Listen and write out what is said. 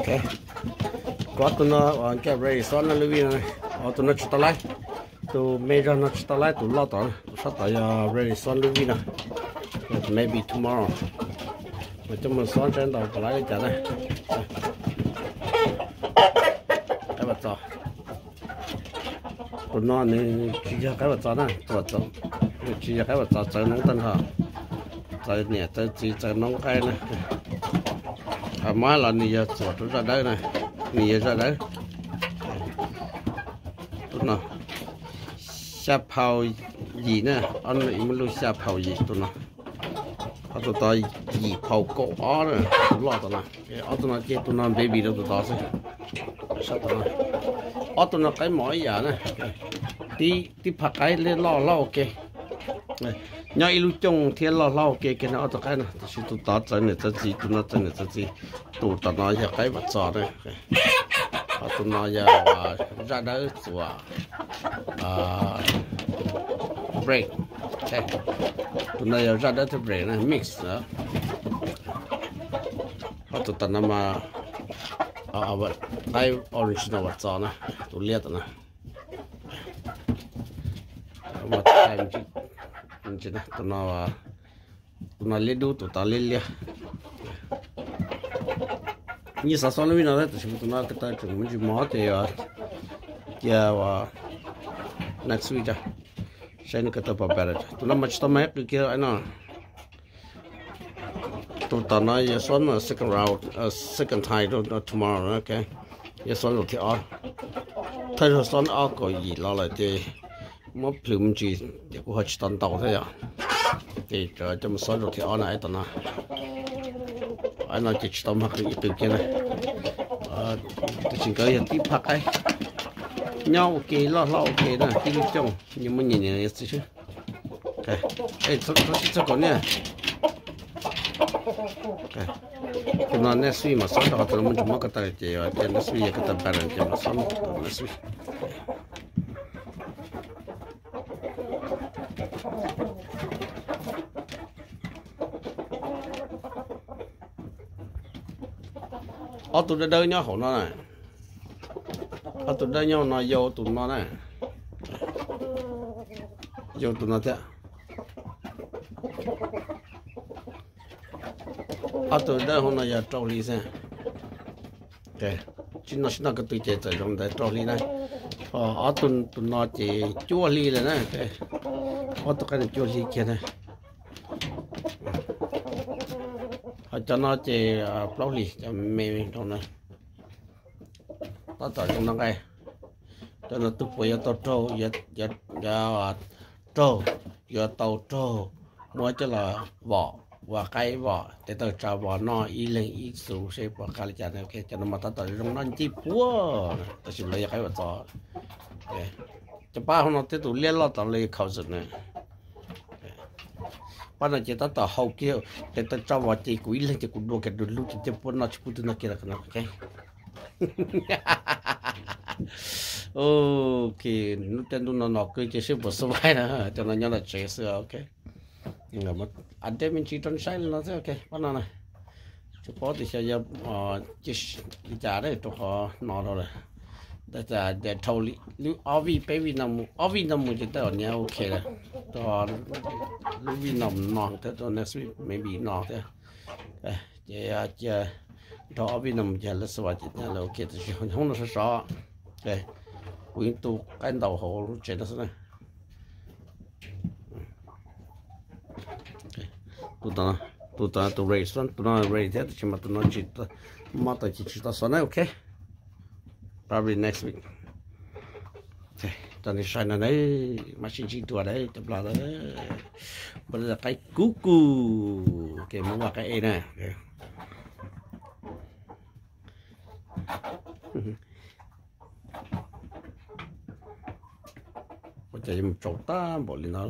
Kuv ob tug no uas nkaj ready xob no lub vij no, ob tug no tsis tau laib, tus me zog no tsis tau laib, tus loj tom, tus sab tom yog ready xob lub vij no, maybe tomorrow mas coj mus xob saib ntau puas laib li cas na. Qaib vam txos. Tus no nws tsis yog qaib vam txos na, tsis yog qaib vam txos, txawv noob tag nrho, txawv niam txawv txiv txawv noob qaib na. Qhov muab los nws yog txuas rau zaj dawb na, nws yog zaj dawb. Tus no xya phau yim na, ob no ib muab lub xya phau yim tus no. Ho tus tod yim phau kaum ob na, tus loj tom no. Ob tug no ces tus no baby rau tus tod xwb. Ob tug no qaib mos ib yam na, tib phaj qaib loj hlob ua ke. Nyob ib lub cooj thiab loj hlob ua ke kiag no ob tug qaib no, tab sis tus tod txawv niam txawv txiv, tus no txawv niam txawv txiv. Tus tom no yog qaib vam txos na. Ho tus no yog zaj dawb txuas breed. Tus no yog zaj dawb thiab breed na, mix. Ho tus tom no mas qaib original vam txos na, tus liab tom no. Tus no, tus no liab dub, tus tod liab liab. Yeej xav xob lub vij no thiab, tab sis tus no ko taw tseem me ntsis mos ces cia next week saib nws ko taw puas better. Tus no mas tsis tau mag qw kiag no. Tus tom no yuav xob second round, second time tomorrow, ok. Yuav xob zaum thib ob. Thawj zaug xob ob kaum yim los lawm ces muab plhws me ntsis ces kuj ho tsis tau ntau thiab yom. Ces coj mus xob zaum thib ob na, ib tom no. Ib no ces tsis tau mag qw ib qw kiag na. Tab sis nkawd yog tib phaj qaib nyob ua ke loj hlob ua ke na, tib lub cooj, nyias muaj nyias niam nyias txiv xwb. Txhob sib txog kaum niaj. Tus no next week mas xob rau qhov tus no muaj ntsis mob ko taw ces cia next week yog ko taw better ces mas xob tus next week. Ob tug dawb dawb nyob hauv no na. Ob tug dawb nyob no yau tus no na. Yau tus no thiab. Ob tug dawb hauv no yog rau hli xwb. Tsis noj sib noj ko tw ces txawm zoo ntawd rau hli na. Ho ob tug tus no ces cuaj hli lawm na. Ob tug qaib no cuaj hli kiag na. Ho cov no ces plaub hlis, cov me me nrau na. Tab tom zoo no nqaij. Cov no tus puas yuav tau raug, raug, yuav tau raug muab coj los vom ua qaib vom tes taw tsa vos noj ib leeg ib xuv seb puas qab li cas. Cov no mas tab tom zoo noj ncej puab, tab sis lawv yog qaib vam txos. Cov pab hauv no thiab tus liab loj tom lawv yog cousin na. Pab no ces tab tom haus kiag tes taw tsa vos ces kuv ib leeg ces kuv dua kiag du lug ces ncej puab noj tsis pub twg noj kiag lawm. Ok, lub caij ntuj no no kuj ces seb puas survive na, cov no nyob tom tsev xwb, ok. Ua dej me ntsis rau saib li no xwb, ok, pab no na. Tsis paub tias xyov yog li cas rau qhov no rau lawm. Tab sis dhau li lub ob vij peb vij no mus, ob vij no mus ces tej zaum nyias ok lawm. Rau lub vij no mus no thiab, rau next week maybe no thiab. Ces cia dhau ob vij no mus ces lawv xav ces lawv ok, tab sis hoob no sov sov. Kuv yeej tu qaib ntaus hauv lub tsev no xwb na. Tus, tus no tus ready xwb, tus no ready thiab, tab sis mas tus no tsis mob tau ces tsis tau xov na, ok. Probably next week. Cov nej saib no na, mas sib ntsib dua na cov plag, npaj qaib kub kub, ke muab vaj qaib e na. Ua cas yuav mus tsaus tag npaum li no.